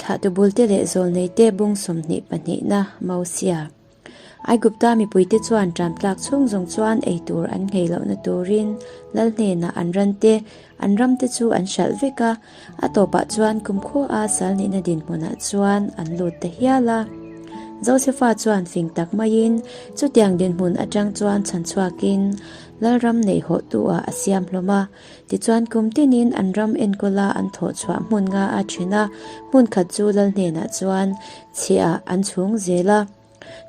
Thlahtu bulte leh zawlneite bung 22 na Mosia. Aigupta mipuite chuan ṭamtlak chhung zawng chuan ei tur an nghei lohna turin lal hnenah an rante, an ramte chu an hralh vek a, a tawpah chuan kumkhua sal nihna dinhmunah chuan an lut ta hial a. Josefa chuan fing tak maiin chutiang dinhmun aṭang chuan chhanchhuakin Lalram neihawhtu-ah a siam hlawm a. Tichuan kum tinin an ram enkawla an thawh chhuah hmun nga a then a, hmun khat chu lal hnenah chuan chhiah an chhung zel a.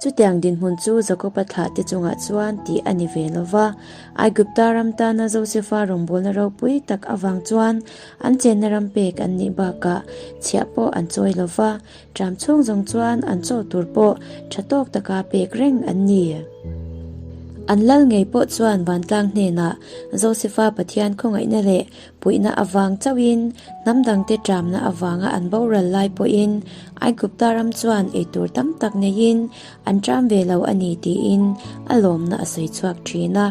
Chutiang dinhmun chu Jakoba thlah te chungah chuan tih a ni ve lo va. Aigupta ram tana Josefa rawngbawlna ropui tak avang chuan an chenna ram pek an nih bakah chhiah pawh an chawi lo va, Ṭam chhung zawng chuan an chaw tur pawh ṭha tawk taka pek reng an ni. An lal ngei pawh chuan vantlang hnenah Josefa Pathian khawngaihna leh puihna avang chauhin hnam dangte ṭamna avanga an boral lai pawhin Aigupta ram chuan eitur tam tak neiin an ṭam ve lo a ni tiin a lawmna a sawi chhuak ṭhin a.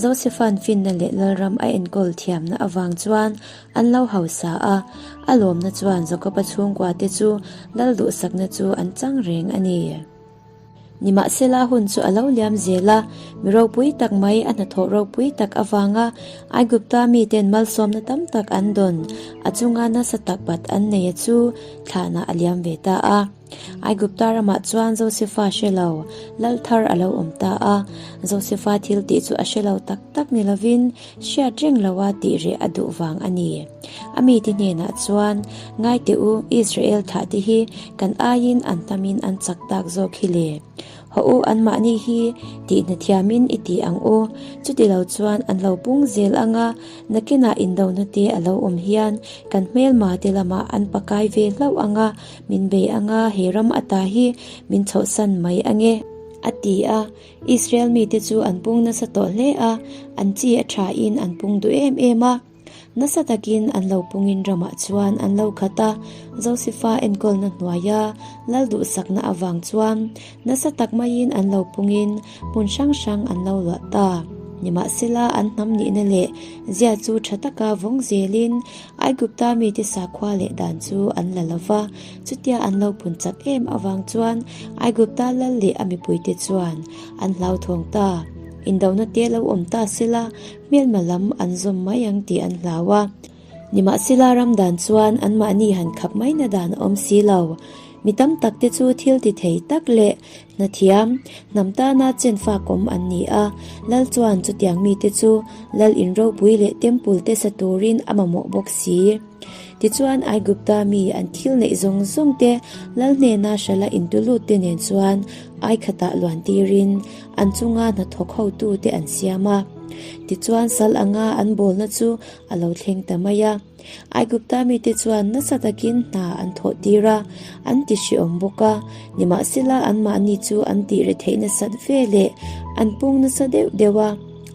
Josefa'n finna leh lalram a enkawl thiamna avang chuan An lo hausa a, a lawmna chuan Jakoba chhungkua te chu lal duhsakna chu an chang reng a ni. Nimahsela hun chu a lo liam zel a, mi ropui tak mai a hnathawh ropui tak avanga Aigupta miten malsawmna tam tak an dawn, a chunga nasa tak bat an nei a chu thlahna a liam ve ta a. Aigupta ramah chuan Josefa hre lo, lal thar a lo awm ta a. Josefa thil tih chu a hre lo tak tak ni lovin hriat reng loa tih reh a duh vang a ni. A mite hnenah chuan, Ngai teh u, Israel thahte hi kan aiin an tamin an chak tak zawk hi le. Haw u, anmahni hi tihna thiamin i ti ang u. Chuti lo chuan an lo pung zel ang a, nakinah indona te a lo awm hian kan hmelma te lamah an pakai ve hlauh ang a, min bei ang a, he ram ata hi min chhohsan mai ang e, a ti a. Israel mite chu an pung nasa tawh hle a, an chi a thain an pung duh em em a. Nasa takin an lo pungin ramah chuan an lo khat a, Josefa enkawlna hnuaia lal duhsakna avang chuan nasa tak maiin an lo pungin hmun hrang hrang an lo luah ta. Nimahsela an hnam nihna leh zia chu tha taka vawng zelin Aigupta mite sakhua leh dan chu an la lo va, chutia an lo pun chak em avang chuan Aigupta lal leh a mipuite chuan an hlauthawng ta. Indona te lo awm ta sela Hmelma lam an zawm mai ang tih an hlau a. Nimahsela ram dan chuan anmahni han khap maina dan a awm si lo. Mi tam tak te chu thil ti thei tak leh hnathiam, hnam tana chenfak awm an ni a. Lal chuan chutiang mite chu lal in ropui leh temple te sa turin a mamawh bawk si. Tichuan Aigupta mi an thil neih zawng zawng te lal hnena hrala intulut te nen chuan aikhatah luan tirin an chunga hnathawk hotu te an siam a. Tichuan sal anga an bawlna chu a lo thleng ta mai a. Aigupta mite chuan nasa takin hna an thawh tir a, an ti hreawm bawk a. Nimahsela anmahni chu an tih retheih nasat ve leh an pung nasa deuh deuh a.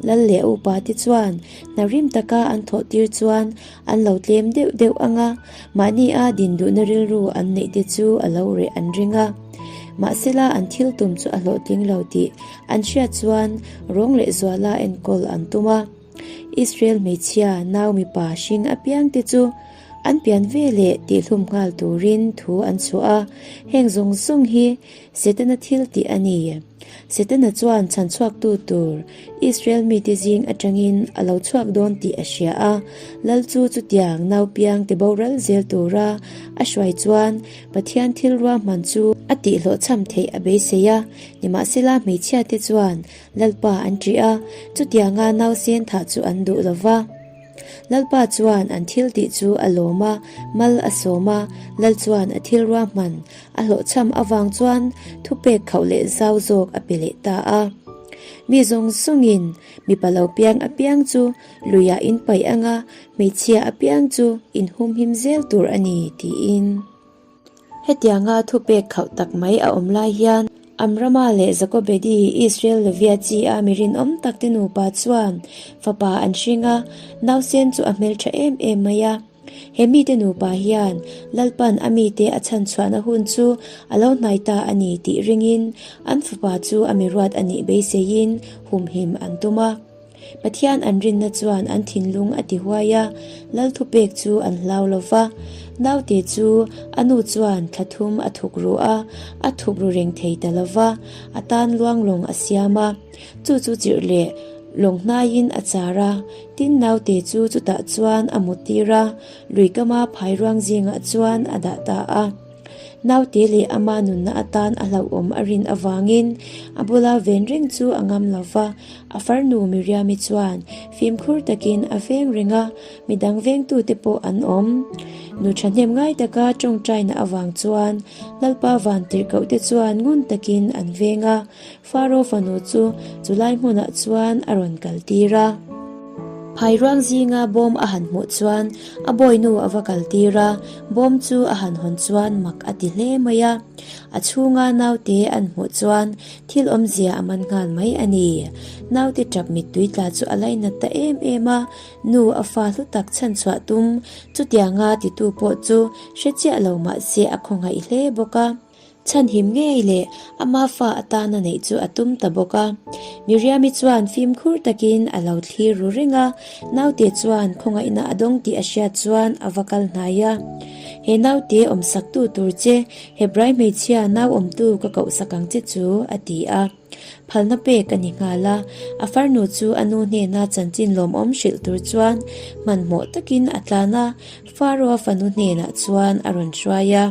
Lal leh upa te chuan hna rim taka an thawh tir chuan an lo tlem deuh deuh ang a, mahni a din duhna rilru an neih te chu a lo reh an ring a. Mahsela an thil tum chu a hlawhtling lo tih an hriat chuan rawng leh zuala enkawl an tum a. Israel hmeichhia nau mipa hring apiang te chu an pian ve leh tihhlum nghal turin thu an chhuah a, heng zawng zawng hi Setana thil tih a ni. Setana chuan chhanchhuaktu tur Israel mite zing atangin a lo chhuak dawn tih a hria a, Lal chu chutiang naupiang ti boral zel tura a hruai chuan Pathian thil ruahman chu a tihhlawhchham theih a beisei a. Nimahsela hmeichhiate chuan Lalpa an ṭih a, chutianga nausen thah chu an duh lo va. Lalpa chuan an thil tih chu a lawm a, mal a sawm a, Lal chuan a thil ruahman a hlawhchham avang chuan thupek khauh leh zau zawk a pe leh ta a. Mi zawng zawngin mipa lo piang apiang chu luiah in paih anga hmeichhia apiang chu in humhim zel tur a ni tiin. Hetianga thupek khauh tak mai a awm lai hian Amrama leh Jakobedi, Israel Levia chi a mi rinawm tak te nupa chuan fapa an hring a, nausen chu a hmeltha em em mai a. He mite nupa hian Lalpan a mite a chhanchhuahna hun chu a lo hnai ta a ni tih ringin an fapa chu a mi ruat a nih beiseiin humhim an tum a. Pathian an rinna chuan an thinlung a ti huai a, Lal thupek chu an hlau lo va. Naute chu a nu chuan thla thum a thuk ru a, a thuk ru reng thei ta lo va, a tan luang lawng a siam a. Chu chu chirh leh lawng hnaiin a char a, tin naute chu chutah chuan a mut tir a, lui kama phai ruang zingah chuan a dah ta a. Naute leh ama nunna atan a hlauhawm a rin avangin a bula ven reng chu a ngam lo va, a farnu Miriami chuan fimkhur takin a veng reng a, midang vengtute pawh an awm. Nu thahnem ngai taka tawngtaina avang chuan Lalpa vantirhkohte chuan ngun takin an veng a, Faro fanu chu chulai hmunah chuan a rawn kal tir a. Phairuang zinga bawm a han hmuh chuan a bawinu a va kal tir a, bawm chu a han hawn chuan mak a ti hle mai a. A chhunga naute an hmuh chuan thil awmzia a man nghal mai a ni. Naute tap mittui tla chu a lainat ta em em a, nu a fa hlu tak chhanchhuah tum chutianga titu pawh chu hre chiah lo mahse a khawngaih hle bawk a. Chhanhim ngei leh ama fa atana neih chu a tum ta bawk a. Miriami chuan fimkhur takin a lo thlir ru reng a, naute chuan khawngaihna a dawng tih a hriat chuan a va kal hnai a. He naute awmsaktu tur che, Hebrai hmeichhia nau awmtu ka kohsak ang che chu, a ti a. Phalna pek a ni nghal a, a farnu chu a nu hnena chanchin lawmawm hrilh tur chuan hmanhmawh takin a tlan a, Faro-a fanu hnenah chuan a rawn hruai a.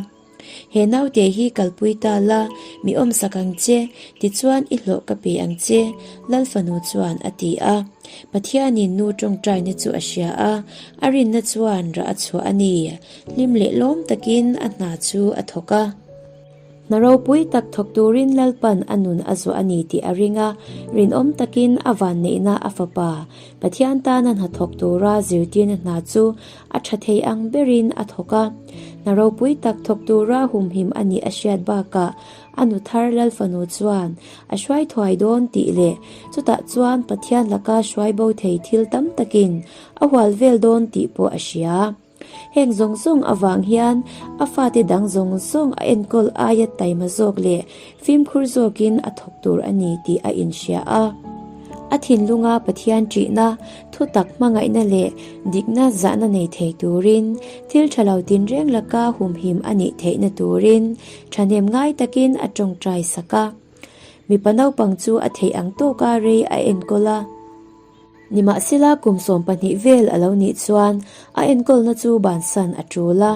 He naute hi kalpui ta la, mi awmsak ang che, tichuan i hlawh ka pe ang che, Lal fanu chuan a ti a. Pathianin nu tawngtaina chu a hria a, a rinna chuan rah a chhuah a ni. Hlim leh lawm takin a hna chu a thawk a. Hna ropui tak thawk turin Lalpan a nun a zuah a ni tih a ring a, rinawm takin a vanneihna a fapa, Pathian tana hna thawk tura zirtirna hna chu A tha thei ang berin a thawk a, hna ropui tak thawk tura humhim a nih a hriat bakah a nu thar Lalfanu chuan a hruai thuai dawn tih leh chutah chuan Pathian laka hruai bo thei thil tam takin a hual vel dawn tih pawh a hria. Heng zawng zawng avang hian a fate dang zawng zawng a enkawl aia taima zawk leh Fimkhur zawkin a thawk tur a ni tih a inhria a. A thinlunga Pathian ṭihna, thutak hmangaihna leh dikna zahna nei thei turin, thil ṭha lo tinreng laka humhim a nih theihna turin ṭhahnem ngai takin a ṭawngṭai sak a. Mipa naupang chu a theih ang tawka rei a enkawl a. Nimahsela kum 12 vel a lo nih chuan a enkawlna chu bansan a tul a.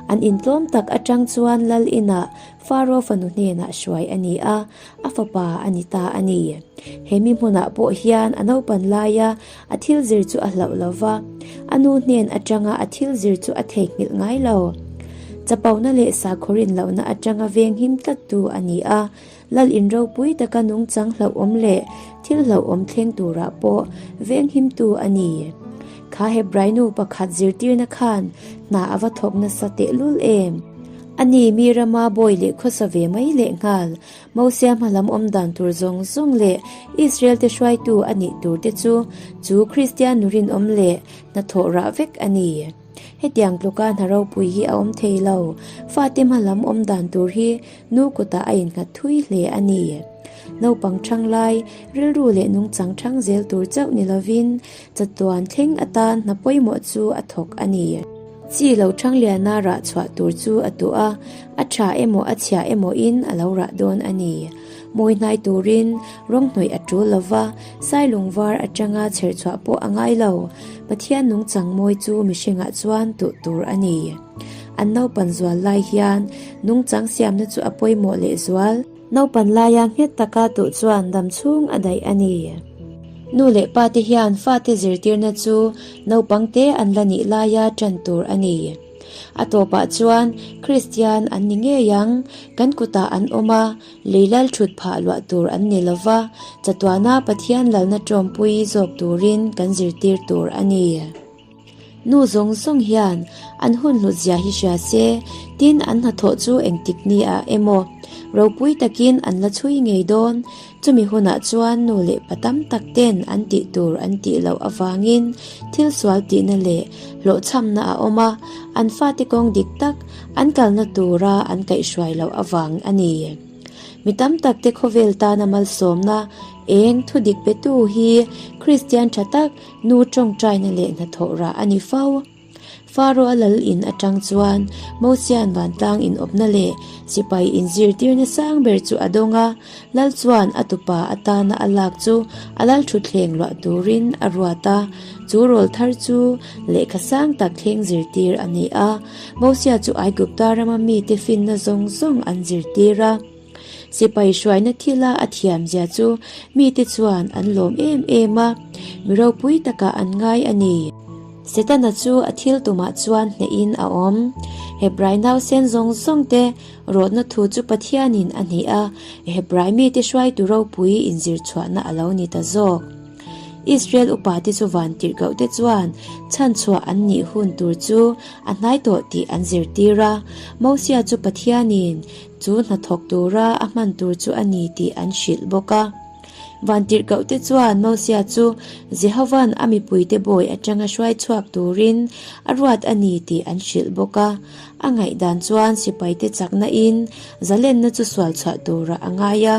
An intlawm tak atang chuan Lal inah Faro fanu hnenah hruai a ni a, a fapa a ni ta a ni. He mi hmunah pawh hian a naupan laia a thil zir chu a hlauh lo va, a nu hnen atanga a thil zir chu a theihnghilh ngai lo. Chapona leh sakhaw rinlohna atanga venghim tlattu a ni a, Lal in ropui taka nungchang hlauhawm leh thil hlauhawm thleng turah pawh venghimtu a ni. Kha Hebrai nu pakhat zirtirna khan hna a va thawk nasa tehlul em? A ni, mi rama bawi leh khawsa ve mai lehnghal, Mosia hmalam awm dan tur zawng zawng leh Israel-te hruaitu a nih turte chu chu Kristian nu rinawm leh hnathawh rah vek a ni. Hetiang tluka hna ropui hi a awm thei lo, fate hmalam awm dan tur hi Nu kutah a innghat thui hle a ni. Naupang ṭhang lai, rilru leh nungchang ṭhang zel tur chauh ni lovin, chatuan thleng atan hna pawimawh chu a thawk a ni. Chi lo ṭhang liana rah chhuah tur chu a tuah a, a ṭha emaw a chhia emawin a lo rah dawn a ni. Mawi hnai turin rawng hnawih a ṭul lova, sailung var aṭanga chher chhuah pawh a ngai lo. Pathian nungchang mawi chu mihringah chuan tuh tur a ni. An naupan zual lai hian nungchang siamna chu a pawimawh leh zual. Naupan laia nghet taka tuh chuan dam chhung a daih a ni. Nu leh pa te hian fate zirtirna chu naupang te an la nih laia tan tur a ni. A tawpah chuan Kristian an ni ngei ang, kan kutah an awm a, lei lal thut phah luah tur an ni lo va, chatuana Pathian lalna tawmpui zawk turin kan zirtir tur a ni. Nu zawng zawng hian an hun hlut zia hi hria se, tin an hnathawh chu engtik ni ah emaw ropui takin an la chhui ngei dawn. Chumi hunah chuan nu leh pa tam tak ten an tih tur an tih loh avangin thil sual tihna leh hlawhchhamna a awm a, an fate kawng dik tak an kalna tura an kaihhruai loh avang a ni. Mi tam takte khawvel tana malsawmna eng thudik petu hi Kristian tha tak nu tawngtaina leh hnathawh rah a ni fo. Faro-a lal in atang chuan Mosia'n vantlang inawpna leh sipai inzirtirna sang ber chu a dawng a, lal chuan a tupa atana a lak chu a lal thutthleng luah turin a ruat a, chu rawl thar chu lehkha sang tak thleng zirtir a ni a. Mosia chu Aigupta rama mite finna zawng zawng an zirtir a. Sipai hruaina thila a thiamzia chu mite chuan an lawm em em a, mi ropui takah an ngai a ni. Setana chu a thil tumah chuan hnehin a awm. Hebrai nausen zawng zawng te rawtna thu chu Pathianin a hnih a, Hebrai mite hruaitu ropui inzir chhuahna a lo ni ta zawk. Israel upate chu vantirhkoh te chuan chhanchhuah an nih hun tur chu a hnai tawh tih an zirtir a. Mosia chu Pathianin Chu hnathawk tura a hman tur chu a ni tih an hrilh bawk a. Vantirhkohte chuan Mosia chu Jehova'n a mipuite bawi atanga hruai chhuak turin a ruat a ni tih an hrilh bawk a. A ngaihdan chuan sipaite chaknain zalenna chu sual chhuah turah a ngai a,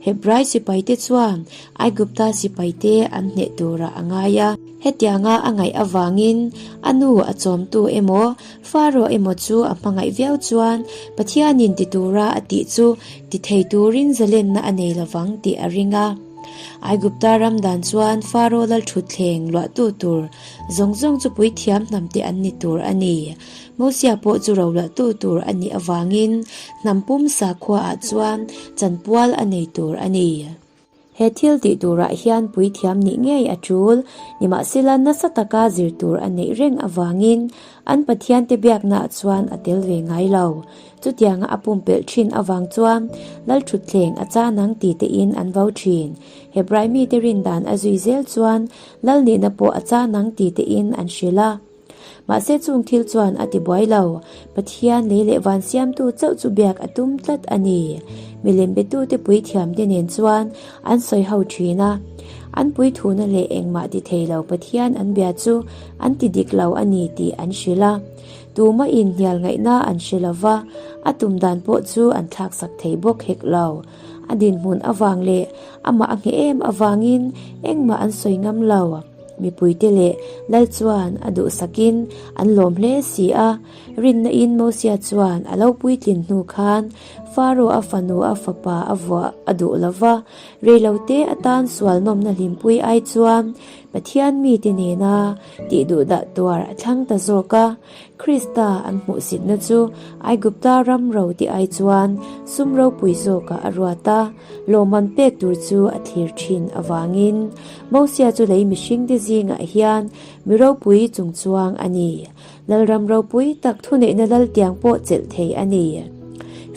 Hebrai sipaite chuan Aigupta sipaite an hneh turah a ngai a. Hetianga a ngaih avangin a nu a chawmtu emaw Faro emaw chu a hmangaih viau chuan Pathianin ti tura a tih chu ti thei turin zalenna a nei lovang tih a ring a. Aigupta ram dan chuan Faro lalthutthleng luahtu tur zawng zawng chu puithiam hnamte an ni tur a ni. Mosia pawh chu roluahtu tur a nih avangin hnam pum sakhuaah chuan chanpual a nei tur a ni. He thil tih turah hian puithiam nih ngei a tul, nimahsela nasa taka zir tur a neih reng avangin an Pathiante biaknaah chuan a tel ve ngai lo. Chutianga a pumpelh thin avang chuan Lalthutthleng a chan ang ti tein an vo thin. Hebrai mite rindan a zui zel chuan Lal nihna pawh a chan ang ti tein an hrilh a. Mahse chung thil chuan a ti buai lo, Pathian lei leh van siamtu chauh chu biak a tum tlat a ni. Milem betute puithiamte nen chuan an sawi ho thin a, an puithuna leh engmah ti thei lo Pathian an bia chu an ti dik lo a ni tih an hrilh a. Tumah in hnial ngaihna an hre lo va, a tum dan pawh chu an thlaksak thei bawk hek lo. A dinhmun avang leh amah a ngheh em avangin engmah an sawi ngam lo. Mipuite leh Lal chuan a duhsakin an lawm hle si a, rinna in Mosia chuan a lo puitlin hnu khan Faro a fanu a fapa a vuah a duh lo va, reilote atan sual nawmna hlimpui ai chuan Pathian mite nena tih duhdah tuar a thlang ta zawk a, Krista an hmuhsitna chu Aigupta ram ro tih ai chuan sum ropui zawkah a ruat a. Lawmman pek tur chu a thlir thin avangin Mosia chu lei mihringte zingah hian mi ropui chungchuang a ni. Lalram ropui tak thuneihna laltiang pawh chelh thei a ni.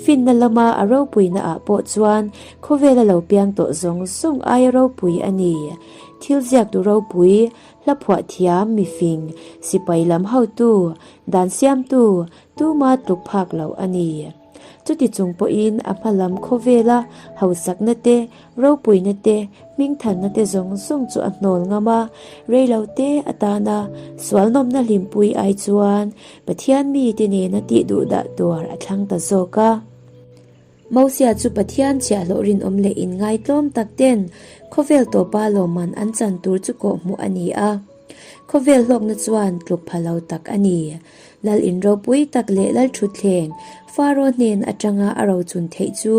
Finna lama a ropuina ah pawh chuan khawvela lo piang tawh zawng zawng aia ropui a ni. Thil ziaktu ropui, hla phuah thiam, mifing, sipai lam hotu, dan siamtu, tuma tluk phak lo a ni. Chuti chung pawhin a hma lam khawvela hausakna te, ropuina te, hmingthanna te zawng zawng chu a hnawl ngam a, reilote atana sualnawmna hlimpui ai chuan Pathian mite nena tih duhdah tuar a thlang ta zawk a. Mosia chu Pathian chhiahhlawh rinawm leh inngaitlawm tak ten khawvel tawpa lawmman an chan tur chu kawhhmuh a ni a. Khawvel hlawkna chuan tluk pha lo tak a ni. Lal in ropui tak leh lal thutthleng Faro hnen atanga a rochun theih chu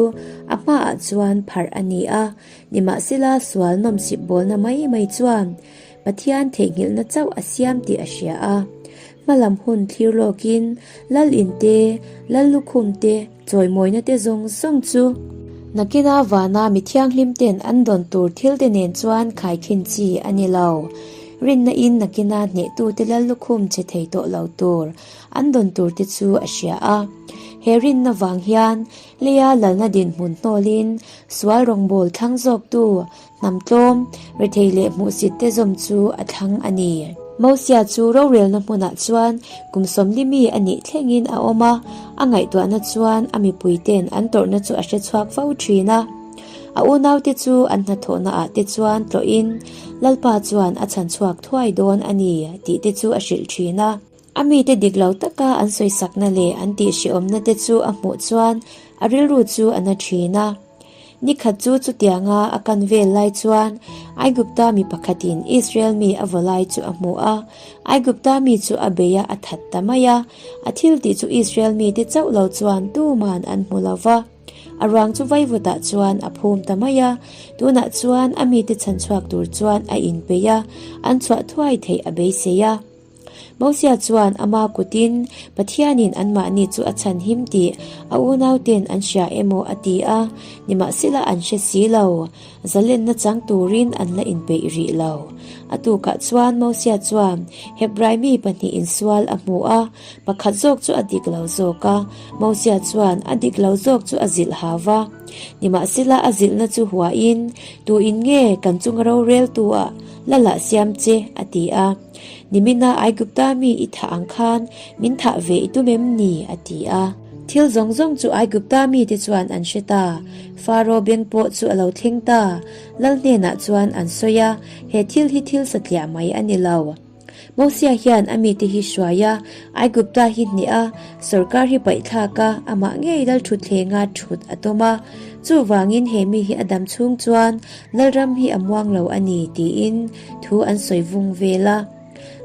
a hmaah chuan pharh a ni a, nimahsela sual nawmsip bawlna mai mai chuan Pathian theihnghilhna chauh a siam tih a hria a. Hmalam hun thlir lawkin lal in te, lal lukhum te, Chawimawina te zawng zawng chu nakina vana mi thianghlim ten an dawn tur thil te nen chuan khaikhin chi a ni lo. Rinna in nakina hnehtu te lal lukhum che thei tawh lo tur an dawn tur te chu a hria a. He rinna vang hian leia lalna dinhmun hnawlin sual rawngbâwl thlang zawktu Hnam tlawm, rethei leh hmuhsit te zawm chu a thlang a ni. Mosia chu rorelna hmunah chuan kum sawmli mi a nih thlengin a awm a, a ngaihtuahna chuan a mipuite'n an tawrhna chu a hre chhuak fo thin a. A unaute chu an hnathawhna ah te chuan tlawhin Lalpa chuan a chhan chhuak thuai dawn a ni tih te chu a hrilh thin a. A mite dik lo taka an sawisakna leh an tihhrehawmna te chu a hmuh chuan a rilru chu a na thin a. Ni khat chu chutianga a kan vel lai chuan Aigupta mi pakhatin Israel mi a vaw lai chu a hmu a. Aigupta mi chu a bei a, a that ta mai a. A thil tih chu Israel mite chauh lo chuan tuman an hmu lo va. A ruang chu vaivutah chuan a phum ta mai a. Tunah chuan a mite chhanchhuak tur chuan a inpeih a, an chhuah thuai theih a beisei a. Mosia chuan ama kutin Pathianin anmahni chu a chhanhim tih a unauten an hria emaw a ti a, nimahsela an hre si lo. Zalenna chang turin an la inpeih rih lo. A tukah chuan Mosia chuan Hebrai mi pahnihin insual a hmu a, pakhat zawk chu a dik lo zawk a. Mosia chuan a dik lo zawk chu a zilh hau va. Nimahsela a zilhna chu huahin, Tuin nge kan chunga roreltu ah la lah siam che? a ti a. Nimina Aigupta mi i thah ang khan min thah ve i tum em ni? a ti a. Thil zawng zawng chu Aigupta mite chuan an hre ta. Faro beng pawh chu a lo thleng ta. Lal hnenah chuan an sawi a, He thil hi thil satliah mai a ni lo. Mosia hian a mite hi hruai a, Aigupta hi hneh a, sawrkar hi paihthlak a, amah ngei lal thutthlenga thut a tum a. Chuvangin he mi hi a dam chhung chuan Lalram hi a muang lo a ni tiin thu an sawi vung vel a.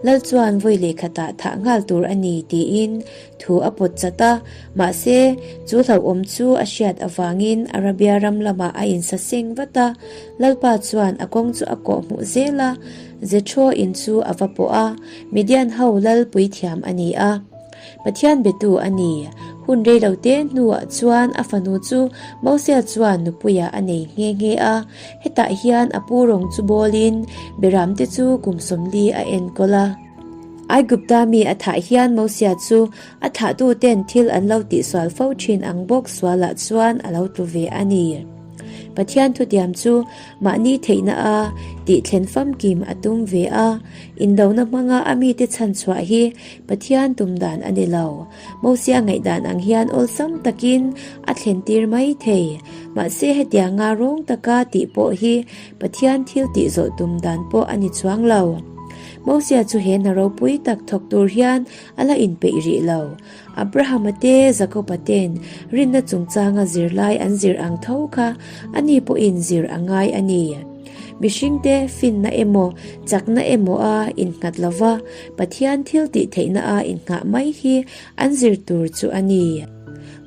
Lal chuan vawi lehkhatah thah nghal tur a ni tiin thu a pawt chat a, mahse chu hlauhawm chu a hriat avangin Arabia ram lamah a insaseng vat a. Lalpa chuan a kawng chu a kawh hmuh zel a, Jethro in chu a va pawh a, Midian ho lal puithiam a ni a. Pathian betu a ni. Hun rei lo te hnuah chuan a fanu chu Mosia chuan nupuiah a nei nghe nghe a. Hetah hian a pu rawng chu bawlin Beramte chu kum 40 a enkawl a. Aigupta mi a thah hian Mosia chu a thlahtuten thil an lo tihsual fo thin ang bawk sualah chuan a lo tlu ve a ni. Pathian thutiam chu mahni theihna a tihthlen famkim a tum ve a. Indona hmanga a mite chhanchhuah hi Pathian tum dan a ni lo. Mosia ngaihdan ang hian awlsam takin a thlen tir mai thei. Mahse hetianga rawng taka tih pawh hi Pathian thil tih zawh tum dan pawh a ni chuang lo. Mosia chu he hna ropui tak thawk tur hian a la inpeih rih lo. Abrahama te, Jakoba ten rinna chungchanga zirlai an zir ang tho kha ani pawhin zir a ngai a ni. Mihringte finna emaw, chakna emaw a innghat lova, Pathian thil tih theihna a innghah mai hi an zir tur chu a ni.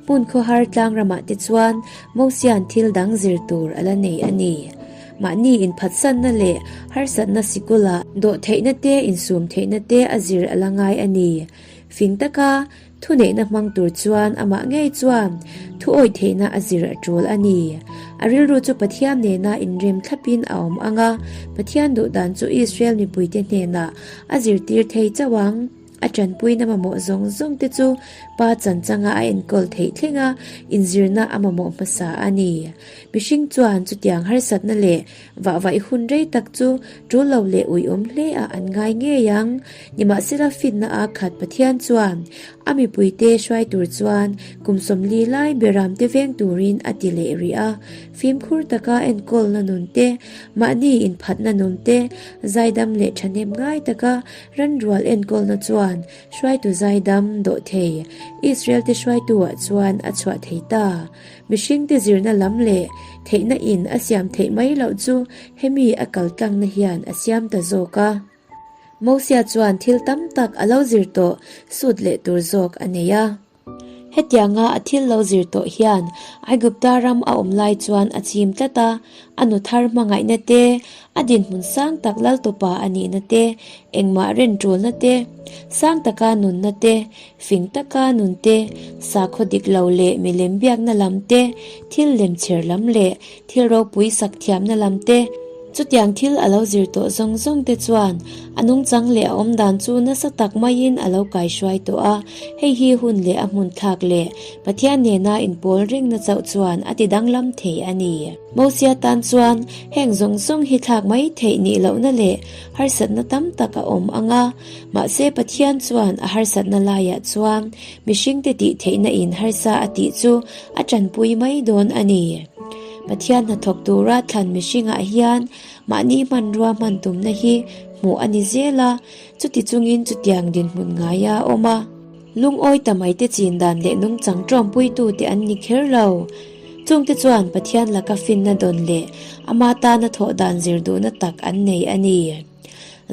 Hmun khawhar tlang ramah te chuan Mosia'n thil dang zir tur a la nei a ni. Mahni inphatsanna leh harsatna sikula dawhtheihna te insum theihna te a zir a la ngai a ni. Fing taka Thuneihna hmang tur chuan amah ngei chuan thuawih theihna a zir a tul a ni. A rilru chu Pathian nena inrem thlapin a awm ang a, Pathian duhdan chu Israel mipuite hnenah a zirtir thei chauh ang. A tanpuina mamawh zawng zawng te chu Pa chanchanga a enkawl theih thlenga inzirna a mamawh hmasa a ni. Mihring chuan chutiang harsatna leh Vahvaih hun rei tak chu tul lo leh uiawm hle ah an ngai ngei ang. Nimahsela fitna a khat Pathian chuan a mipuite hruai tur chuan kum 40 lai beramte veng turin a ti leh rih a. Fimkhur taka enkawlna nun te, mahni inphatna nun te, zaidam leh thahnem ngai taka ranrual enkawlna chuan hruaitu zaidam dawh thei Israel-te hruaitu-ah chuan a chhuah thei ta. Mihringte zirna lam leh theihna in a siam theih mai loh chu hemi a kal tlangna hian a siam ta zawk a. Mosia chuan thil tam tak a lo zir tawh sut leh tur zawk a nei a. Hetianga a thil lo zir tawh hian Aigupta ram a awm lai chuan a chim tlat a, a nu thar hmangaihna te, a dinhmun sang tak laltawpa a nihna te, engmah ren tulna te, sang taka nunna te, Fing taka nun te, sakhaw dik lo leh milem biakna lam te, thil lem chher lam leh thil ropui sak thiamna lam te, chutiang thil a lo zir tawh zawng zawng te chuan a nungchang leh a awmdan chu nasa tak maiin a lo kaihruai tawh a, hei hi hun leh a hmun thlak leh Pathian nena inpawl ringna chauh chuan a ti danglam thei a ni. Mosia tan chuan heng zawng zawng hi thlak mai theih nih lohna leh harsatna tam tak a awm ang a, Mahse Pathian chuan a harsatna laiah chuan mihringte tih theihna in harsa a tih chu a tanpui mai dawn a ni. Pathian hnathawk tura thlan mihringah hian mahni hmanrua hman tumna hi hmuh a ni zel a, chuti chungin chutiang dinhmun ngaia a awm a. Lungawi ta maite chin dan leh nungchang tawmpuitute an ni kher lo. Chungte chuan Pathian laka finna dawn leh ama tana thawh dan zir duhna tak an nei a ni.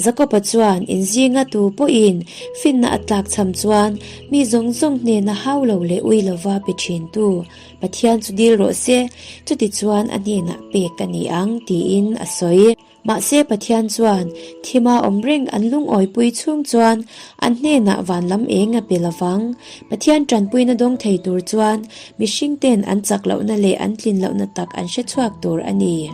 Jakoba chuan inzinga tu pawhin finna a tlak cham chuan mi zawng zawng hnena hau lo leh ui lova pe thintu Pathian chu dil rawh se, chutichuan a hnenah pek a ni ang tiin a sawi. Mahse Pathian chuan thima awm reng an lungawipui chhung chuan an hnenah van lam eng a pe lovang. Pathian tanpuina dawng thei tur chuan mihring ten an chak lohna leh an tlin lohna tak an hre chhuak tur a ni.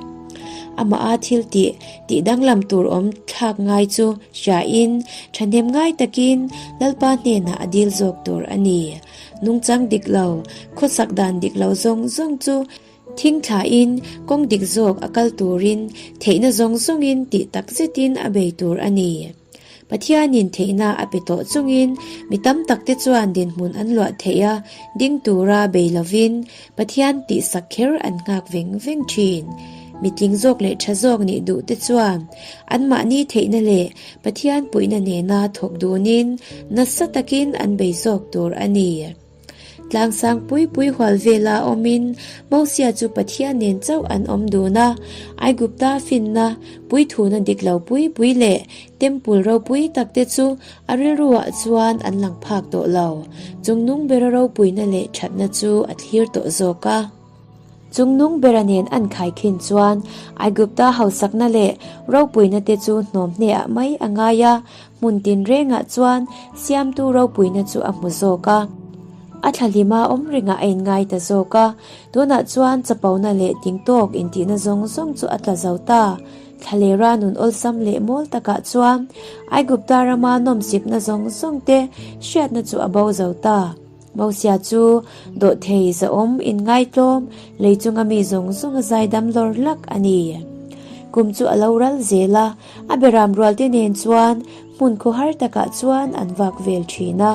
Amaha thil tih tih danglam tur awm thlak ngai chu hriain thahnem ngai takin Lalpa hnenah a dil zawk tur a ni. Nungchang dik lo, khawsak dan dik lo zawng zawng chu Thing thlain kawng dik zawk a kal turin theihna zawng zawngin tih tak zetin a bei tur a ni. Pathianin theihna a pe tawh chungin mi tam takte chuan dinhmun an luah theih a, ding tura bei lovin Pathian tihsak kher an nghak veng veng thin. Mi tling zawk leh tha zawk nih duhte chuan anmahni theihna leh Pathian puihna nena thawk dunin nasa takin an bei zawk tur a ni. Tlangsang pui pui hual vela awmin Mosia chu Pathian nen chauh an awm dun a, Aigupta finna, puithuna dik lo pui pui leh Temple ropui tak te chu a rilruah chuan an lang phak tawh lo. Chungnung bera ropuina leh thatna chu a thlir tawh zawk a. Chungnung bera nen an khaikhin chuan Aigupta hausakna leh ropuina te chu hnawm hneah mai a ngai a, hmun tinrengah chuan siamtu ropuina chu a hmu zawk a. A thlahlima awm rengah a inngai ta zawk a, tunah chuan chapona leh tingtawk intihna zawng zawng chu a tla zo ta. Thlalera nun awlsam leh mawl takah chuan Aigupta rama nawmsipna zawng zawng te hriatna chu a bo zo ta. Mosia chu dawhthei zahawm inngaitlawm lei chunga mi zawng zawng a zaidam lawr lak a ni. Kum chu a lo ral zel a, a beram rualte nen chuan hmun khawhar takah chuan an vak vel thin a.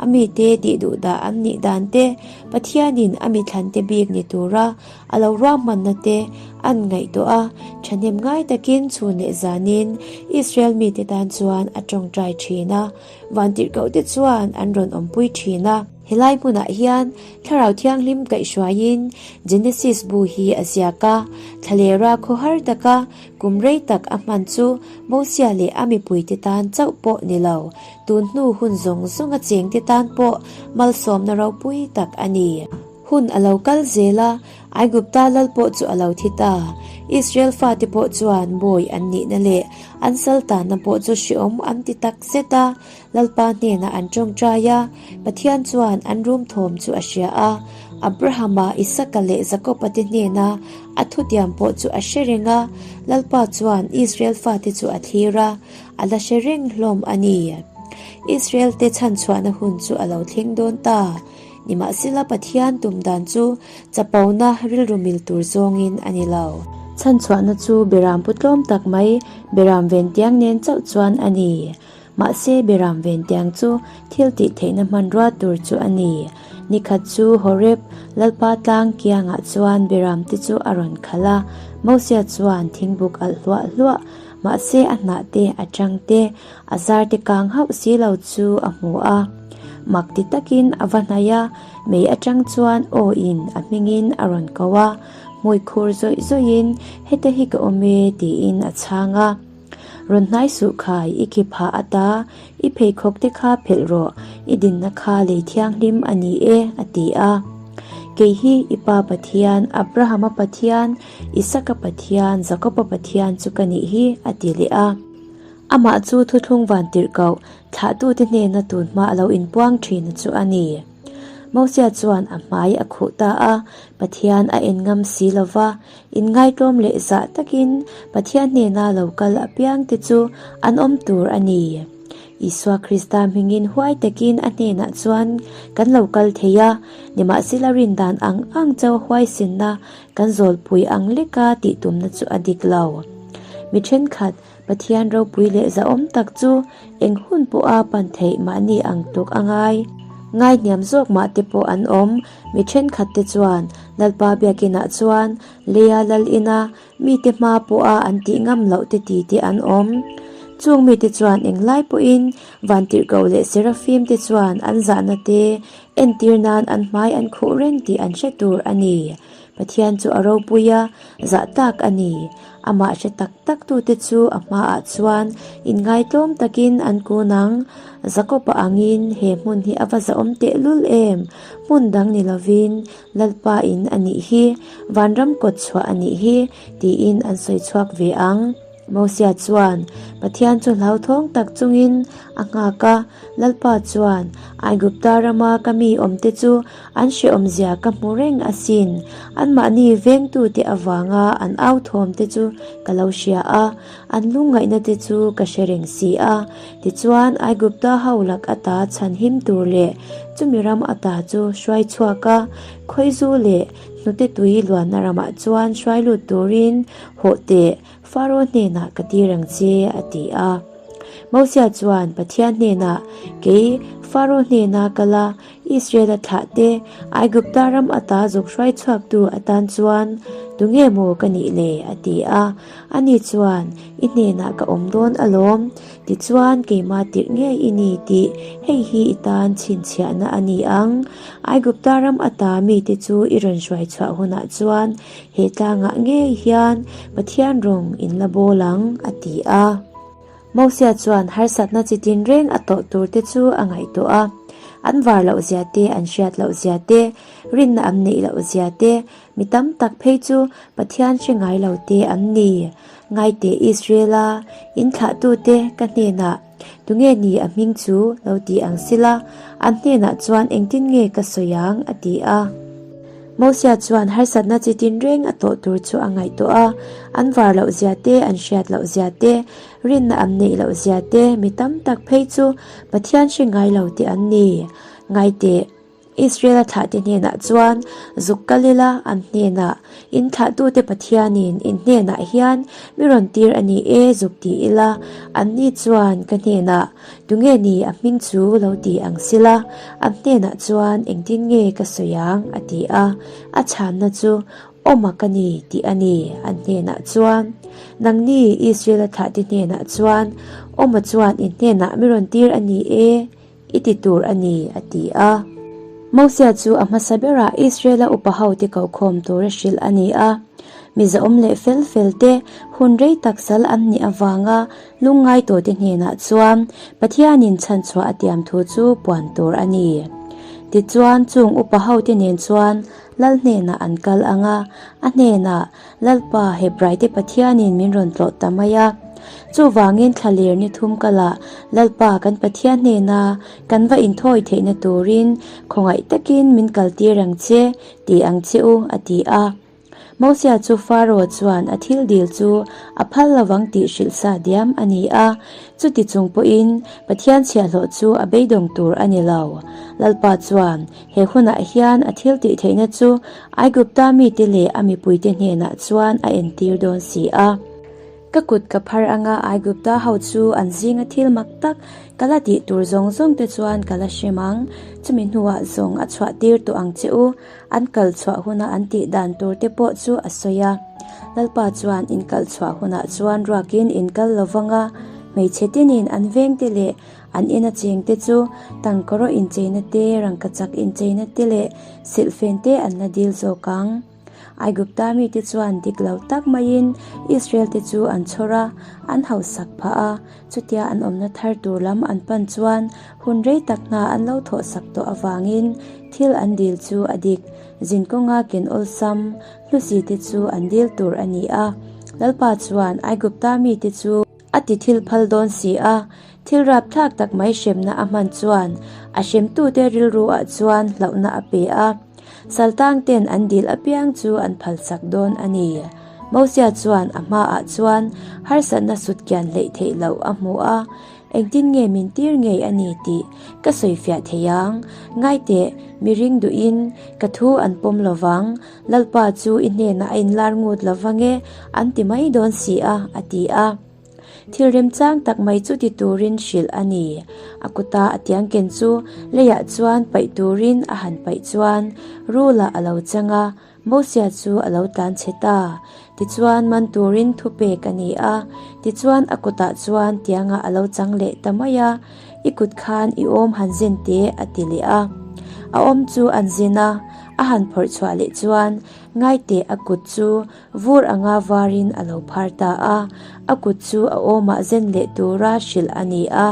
A mite tih duh dah an nih dan te, Pathianin a mithlante bik ni tura a lo ruahmanna te an ngaihtuah a, thahnem ngai takin chhun leh zanin Israel mite tan chuan a tawngtai thin a. Vantirhkohte chuan an rawn awmpui thin a. Helai hmunah hian Thlarau Thianghlim kaihhruaiin Genesis bu hi a ziak a, thlalera khawhar taka kum rei tak a hman chu Mosia leh a mipuite tan chauh pawh ni lo, tun hnu hun zawng zawnga chengte tan pawh malsawmna ropui tak a ni. Hun a lo kal zel a, Aigupta lal pawh chu a lo thi ta. Israel fate pawh chuan bawi an nihna leh an saltanna pawh chu hreawm an ti tak zet a, Lalpa hnenah an tawngtai a, Pathian chuan an rum thawm chu a hria a. Abrahama, Isaka leh Jakoba te hnena a thutiam pawh chu a hre reng a, Lalpa chuan Israel fate chu a thlir a, a la hre reng hlawm a ni. Israel te chhanchhuahna hun chu a lo thleng dawn ta. Nimahsela Pathian tum dan chu chapona rilru mil tur zawngin a ni lo. Chhanchhuahna chu beram pu tlawm tak mai beram ventiang nen chauh chuan a ni. Mahse beram ventiang chu thil tih theihna hmanrua tur chu a ni. Nikhat chu Horeb Lalpa tlang kiangah chuan beram te chu a rawn khalh a, Mosia chuan thingbuk alh hluah hluah mahse a hnah te a tang te A zar te kang hauh si lo chu a hmu a, mak ti takin a va hnaih a, mei atang chuan aw in a hmingin a rawn ko a, hmui khur zawih zawihin heta hi ka awm e tiin a chhang a. Rawn hnai suh khai, i khi phah ata, i pheikhawk te kha phelh rawh, i dinna kha lei thianghlim a ni e a ti a. Kei hi i pa Pathian, Abrahama Pathian, Isaka Pathian, Jakoba Pathian chu ka nih hi a ti leh a. Amah chu thuthlung vantirhkoh thlahtute hnena tun hma a lo inpuang thin chu a ni. Mosia chuan a hmai a khuh ta a, Pathian a en ngam si lo va, inngaitlawm leh zah takin Pathian hnena lo kal apiangte chu an awm tur a ni. Isua Krista hmingin huai takin a hnenah chuan kan lo kal thei a, nimahsela rin dan ang ang chauh huaisenna kan zawlpui ang leka tih tumna chu a dik lo. Mi thenkhat Pathian ropui leh zahawm tak chu eng hun pawha pan theih mahni ang tluk a ngai. Ngai hniam zawk mah te pawh an awm. Mi thenkhat te chuan Lalpa biakinah chuan leia lal ina mite hma pawha an tih ngam loh te ti te an awm. Chung mite chuan englai pawhin Vantirhkoh leh Serafim te chuan an zahna te entir nan an hmai an khuh reng tih an hre tur a ni. Pathian chu a ropui a, zah tak a ni. Amah hre tak tak tute chu a hmaah chuan inngaitlawm takin an kun ang. Jakob-a angin he hmun hi a va zahawm tehlul em? Hmun dang ni lovin Lalpa in a nih hi, vanram kawt chhuah a nih hi, tiin an sawi chhuak ve ang. Mosia chuan Pathian chu hlauthawng tak chungin a nghak a, Lalpa chuan, Aigupta rama ka mi awmte chu an hrehawmzia ka hmu reng asin, anmahni vengtute avanga an au thawmte chu ka lo hria a, an lungngaihna te chu ka hre reng si a. Tichuan, Aigupta ho lak ata chhan him tur leh chumi ram ata chu hruai chhuak a, khawizu leh hnute tui luanna ramah chuan hruai lut turin hawh teh Faro hnenah ka tir ang che, a ti a. Mosia chuan Pathian hnenah, Kei, Faro hnena kal a, Israela thlah te, Aigupta ram ata zuk hruai chhuaktu atan chuan tunge maw ka nih le? a ti a. Ani chuan, I hnenah ka awm dawn alawm, tichuan keimah tirh ngei i ni tih hei hi i tan chhinchhiahna a ni ang. Aigupta ram ata mite chu i rawn hruai chhuah hunah chuan He tlangah ngei hian Pathian rawng in la bawl ang, a ti a. Mosia chuan harsatna chi tinreng a tawh tur te chu a ngaihtuah a. An var loh zia te, an hriat loh zia te, rinna an neih loh zia te, mi tam tak phei chu Pathian hre ngai lo te an ni. Ngaite Israela in thlahtute ka hnenah Tunge ni a hming chu lo ti ang sila, an hnenah chuan engtin nge ka sawi ang? a ti a. Mosia chuan harsatna chi tinreng a tawh tur chu a ngaihtuah a, an var loh zia te, an hriat loh zia te, rinna an neih loh zia te, mi tam tak phei chu Pathian hre ngai lo te an ni. Ngaiteh. Israela thlahte hnenah chuan zuk kal ila, an hnenah, In thlahtute Pathianin in hnenah hian mi rawn tir a ni e, zuk ti ila, anni chuan ka hnenah, Tunge ni a hming chu lo ti ang sila, an hnenah chuan engtin nge ka sawi ang? a ti a. A chhanna chu, Awma ka ni, tih a ni, an hnenah chuan. Nangni Israela thlahte hnenah chuan, Awma chuan in hnenah mi rawn tir a ni e, I ti tur a ni, a ti a. Mosia chu a hmasa berah Israela upa hote kokhawm tura hrilh a ni a. Mi zahawm leh fel fel te, hun rei tak sal an nih avanga lungngai tawhte hnenah chuan Pathianin chhanchhuah a tiam thu chu puan tur a ni. Tichuan, chung upa hote nen chuan Lal hnenah an kal ang a, a hnenah, Lalpa, Hebraite Pathianin min rawn tlawh ta mai a. Chuvangin thlaler ni thum kalah Lalpa kan Pathian hnena kan va inthawi theihna turin khawngaih takin min kaltir ang che, ti ang che u, a ti a. Mosia chu Faro chuan a thil dil chu a phal lovang tih hrilh sa diam a ni a. Chuti chung pawhin Pathian chhiahhlawh chu a beidawng tur a ni lo. Lalpa chuan He hunah hian a thil tih theihna chu Aigupta mite leh a mipuite hnenah chuan a entir dawn si a. Ka kut ka phar anga Aigupta ho chu an zinga thil mak tak ka la tih tur zawng zawng te chuan ka la hrem ang, chumi hnuah zawng a chhuah tir tawh ang che u, an kal chhuah huna an tih dan tur te pawh chu a sawi a. Lalpa chuan in kal chhuah hunah chuan ruakin in kal lo vang a, hmeichhe tinin an vengte leh An ina chengte chu tangkawraw incheina te, rangkachak incheina te leh silhfen te an la dil zawk ang. Aigupta mite chuan dik lo tak maiin Israel-te chu an chhawr a, an hausak phah a. Chutia an awmna thar tur lam an pan chuan hun rei tak hna an lo thawhsak tawh avangin thil an dil chu a dik. Zinkawnga ken awlsam hlusite chu an dil tur a ni a. Lalpa chuan Aigupta mite chu. A ti thil phal dawn si a, thil rapthlak tak mai hremna a hman chuan a hremtute rilru ah chuan hlauhna a pe a, Saltang ten an dil apiang chu an phalsak dawn a ni. Mosia chuan a hmaah chuan harsatna sutkian hleih theih loh a hmu a, engtin nge min tir ngei a ni tih ka sawifiah thei ang, ngaiteh mi ring duhin ka thu an pawm lovang, Lalpa chu i hnenah a inlar ngut lo vang e, an ti mai dawn si a, a ti a. Thil remchang tak mai chu ti turin hrilh a ni. A kuta a tiang ken chu leiah chuan paih turin a han paih chuan Rula a lo chang a, Mosia chu a lo tlan chhe ta. Tichuan man turin thupek a ni a, tichuan a kutah chuan tiangah a lo chang leh ta mai a, I kut khan i awm han zin teh, a ti leh a. A awm chu an zin a. A han phawrh chhuah leh chuan ngaiteh a kut chu vur anga varin a lo phar ta a, a kut chu a awmah zen leh tura hrilh a ni a.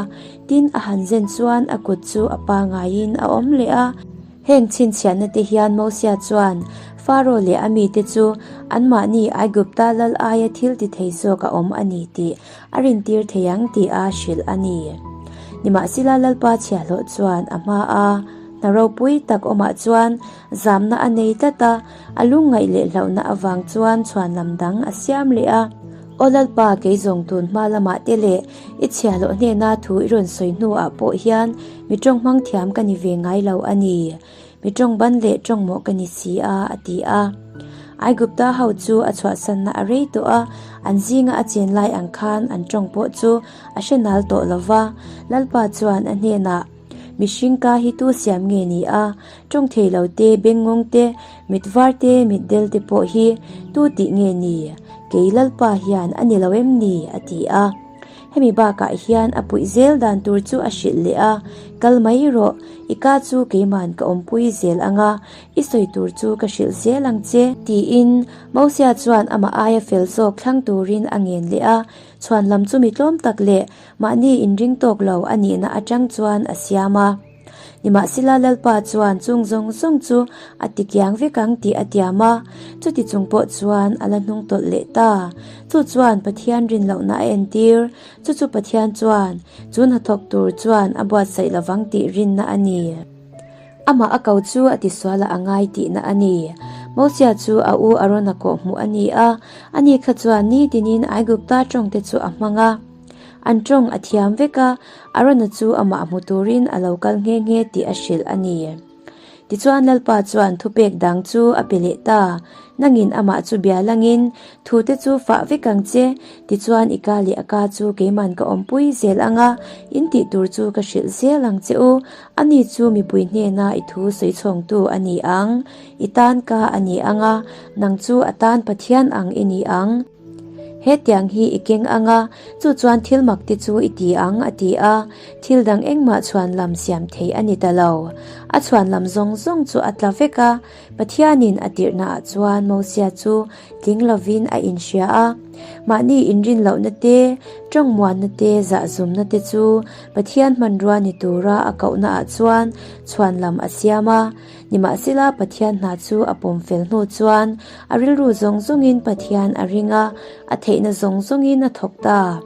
Tin, a han zen chuan a kut chu a pangaiin a awm leh a. Heng chhinchhiahna te hian Mosia chuan Faro leh a mite chu anmahni Aigupta lal aia thil ti thei zawk a awm a ni tih a rintir thei ang tih a hrilh a ni. Nimahsela Lalpa chhiahhlawh chuan a hma a hna ropui tak awmah chuan zamna a nei tlat a, a lungngaih leh hlauhna avang chuan chhuanlam dang a siam leh a. Aw Lalpa, kei zawng tun hma lamah te leh i chhiahhlawh hnena thu i rawn sawi hnuah pawh hian mi tawng hmang thiam ka ni ve ngai lo a ni. Mi tawng ban leh tawng mawh ka ni si a, a ti a. Aigupta ho chu a chhuahsanna a rei tawh a, an zinga a chen lai ang khan an tawng pawh chu a hre nal tawh lo va. Lalpa chuan a hnenah, Mihring ka hi tu siam nge ni a? Tawng thei lo te, bengngawng te, mit var te, mit del te pawh hi tu tih nge ni? Kei Lalpa hian a ni lo em ni? a ti a. Hemi bakah hian a puih zel dan tur chu a hrilh leh a, Kal mai rawh, i ka chu keiman ka awmpui zel ang a, i sawi tur chu ka hrilh zel ang che, tiin Mosia chuan amah aia fel zawk thlang turin a ngen leh a, chhuan lam chu mi tlawm tak leh mahni inring tawk lo a nihna atang chuan a siam a. Nimahsela Lalpa chuan chung zawng zawng chu a ti kiang vek ang tih a tiam a, chuti chung pawh chuan a la hnung tawlh leh ta. Chu chuan Pathian rin lohna a entir, chu chu Pathian chuan chu hnathawk tur chuan a buatsaih lovang tih rinna a ni. Amah a ko chu a tisual a ngai tihna a ni. Mosia chu a u Arona kawhhmuh a ni a, ani kha chuan nitinin Aigupta tawngte chu a hmang a. An tawng a thiam vek a, Arona chu amah hmu turin a lo kal nghe nghe tih a hrilh a ni. Tichuan Lalpa chuan thupek dang chu a pe leh ta, Nangin amah chu bia langin thute chu fah vek ang che, tichuan i ka leh a ka chu keiman ka awmpui zel ang a, in tih tur chu ka hrilh zel ang che u, ani chu mipui hnena i thu sawi chhawngtu a ni ang, i tan ka a ni ang a, nang chu a tan Pathian ang i ni ang. Hetiang hi i keng ang a, chu chuan thil mak te chu i ti ang, a ti a. Thil dang engmah chhuanlam siam thei a ni ta lo. A chhuanlam zawng zawng chu a tla vek a. Pathianin a tirhnaah chuan Mosia chu tling lovin a inhria a. Mahni inrin lohna te, tawngmuanna te, zahzumna te chu Pathian hmanrua ni tura a kohnaah chuan chhuanlam a siam a. Nimahsela Pathian hna chu a pawm fel hnu chuan a rilru zawng zawngin Pathian a ring a, a theihna zawng zawngin a thawk ta.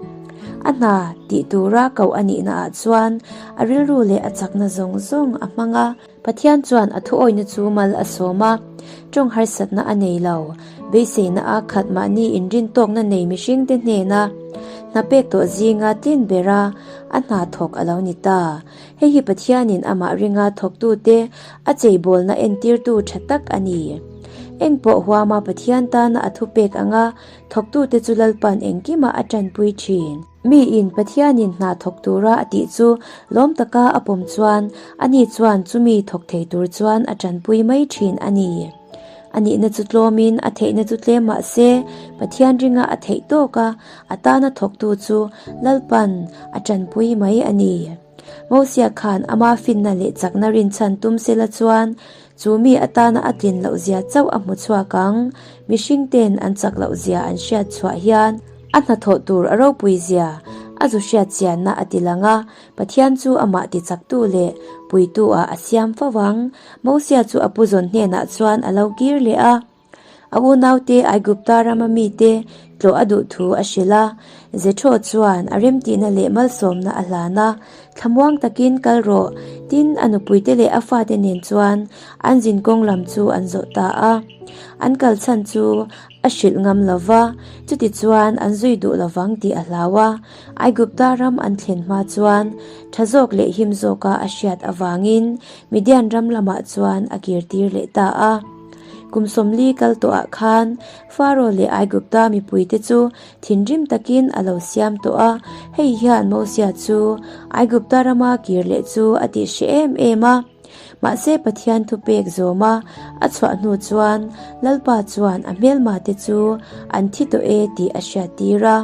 A hna tih tura koh a nihnaah chuan a rilru leh a chakna zawng zawng a hmang a. Pathian chuan a thuawihna chu mal a sawm a, tawng harsatna a nei lo. Beiseina a khat mahni inrintawkna nei mihringte hnena hna pek tawh zinga tlin bera a hna thawk a lo ni ta. Hei hi Pathianin amah ringa thawktute a cheibawlna entirtu tha tak a ni. Engpawh huama Pathian tana a thupek anga thawktute chu Lalpan engkimah a tanpui thin. Miin Pathianin hna thawk tura a tih chu lawm taka a pawm chuan ani chuan chumi thawk thei tur chuan a tanpui mai thin a ni. A nihna chu tlawmin a theihna chu tlem mah se Pathian ringa a theih tawk a, a tana thawktu chu Lalpan a tanpui mai a ni. Mosia khan ama finna leh chakna rinchhan tum sela chuan chu mi atana a tlin loh zia chauh a hmu chhuak ang. Mihring ten an chak loh zia an hriat chhuah hian a hnathawh tur a ropui zia a zu hriat chianna a ti lang a, Pathian chu amah ti chaktu leh puitu ah a siam fo ang. Mosia chu a puzawn hnenah chuan a lo kir leh a. A unaute Aigupta rama mite tlawh a duh thu a hrilh a, Jethro chuan a remtihna leh malsawmna a hlan a, Thlamuang takin kal rawh, tin a nupuite leh a fate nen chuan an zinkawng lam chu an zawh ta a. An kal chhan chu a hrilh ngam lo va, chutichuan an zui duh lovang tih a hlau a. Aigupta ram an thlen hma chuan tha zawk leh him zawka a hriat avangin Midian ram lamah chuan a kirtir leh ta a. Kum 40 kal tawhah khan Faro leh Aigupta mipuite chu thinrim takin a lo siam tawh a, hei hian Mosia chu Aigupta rama kir leh chu a tih hreh em em a. Mahse Pathian thupek zawma a chhuah hnu chuan Lalpa chuan a hmelmate chu an thi tawh e tih a hriattir a.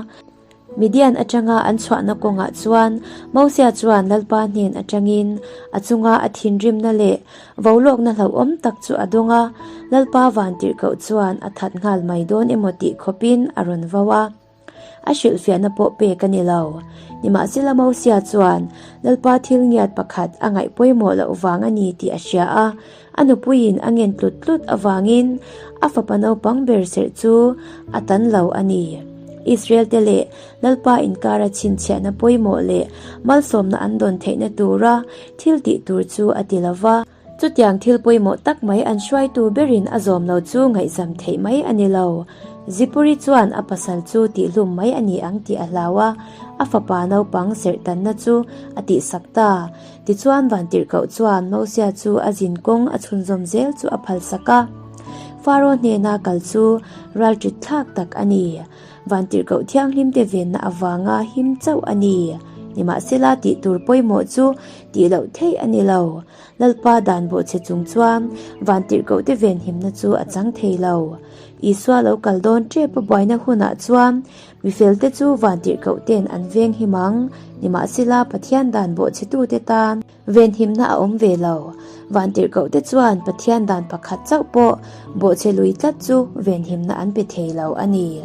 Midian atanga an chhuahna kawngah chuan Mosia chuan Lalpa hnen atangin a chunga a thinrimna leh Volawkna hlauhawm tak chu a dawng a, Lalpa vantirhkoh chuan a that nghal mai dawn emaw tih khawpin a rawn vo a. A hrilhfiahna pawh pek a ni lo. Nimahsela Mosia chuan Lalpa thil ngiat pakhat a ngaih pawimawh loh vang a ni tih a hria a, a nupuiin a ngen tlut tlut avangin a fapa naupang ber serh chu a tan lo a ni. Israel te leh Lalpa inkara chhinchhiahna pawimawh leh malsawmna an dawn theihna tura thil tih tur chu a ti lo va. Chutiang thil pawimawh tak mai an hruaitu berin a zawm lo chu ngaihzam theih mai a ni lo. Zipuri chuan a pasal chu tihhlum mai a ni ang tih a hlau a, a fapa naupang serhtanna chu a tihsak ta. Tichuan Vantirhkoh chuan Mosia chu a zin kawng a chhunzawm zel chu a phalsak a. Faro hnena kal chu ralṭit thlak tak a ni. Vantirhkoh thianghlimte venna avanga him chauh a ni. Nimahsela tih tur pawimawh chu tih loh theih a ni lo. Lalpa dan bawhchhe chung chuan Vantirhkohte venhimna chu a chang thei lo. Isua lo kal dawn tep a buaina hunah chuan mifelte chu Vantirhkohte'n an veng him ang. Nimahsela Pathian dan bawhchhetute tan Venhimna a awm ve lo. Vantirhkohte chuan Pathian dan pakhat chauh pawh bawhchhe lui tlat chu venhimna an pe thei lo a ni.